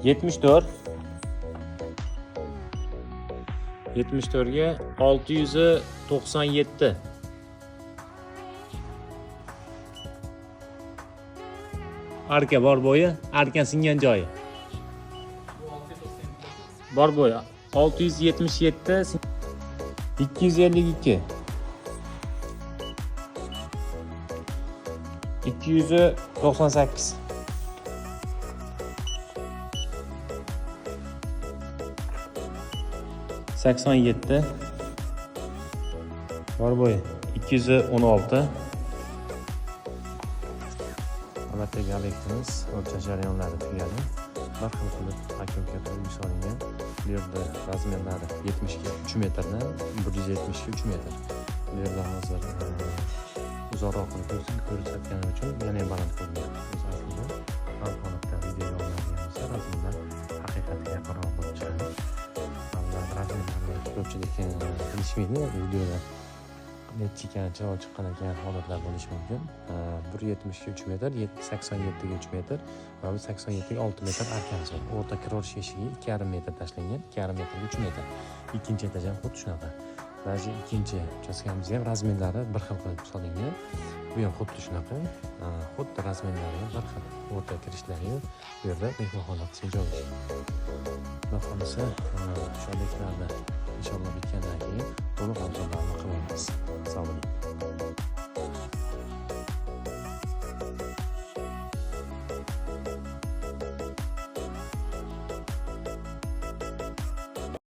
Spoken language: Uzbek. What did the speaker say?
74. 74 ga 697. Arka bor bo'yi, arkan singan joyi. Bor bo'yi 677, 252. 298. 87. Bor bo'yi 216. Navbatdagi obyektimiz o'lchash jarayonlari tugadi. Bir xil qilib aka-uka qilib uy solingan. Bu yerda размер lari 70 ga 3 metrdan 170 ga 3 metr. Bu yerda hozir uzoqroq qilib ko'rsatganim uchun yana ham baland ko'rinyapti. O'zi aslida har holatda videoga olinadigan bo'lsa, размер lar haqiqatga yaqinroq bo'lib chiqadi. Ba'zilar размер larni ko'pchilik bilishmaydi, videoda necha ekan, chiroyli chiqqan ekan holatlar bo'lishi mumkin. 170 ga 3 metr, 87 ga 3 metr va bu 87 ga 6 metr arkamiz bor. O'rta kiraverish eshigi 2,5 metr tashlangan, 2,5 metrga 3 metr. Ikkinchi etaj ham xuddi shunaqa. Даже ikkinchi uchastkamizda ham размер lari bir xil qilib solingan. Bu ham xuddi shunaqa. Xuddi размер lari ham bir xil. O'rta kirishlari ham bu yerda mehmonxona qismi joylashgan. Xudo xohlasa, shu obyektlarni inshaalloh bitgandan keyin to'liq obzorlarni qilamiz.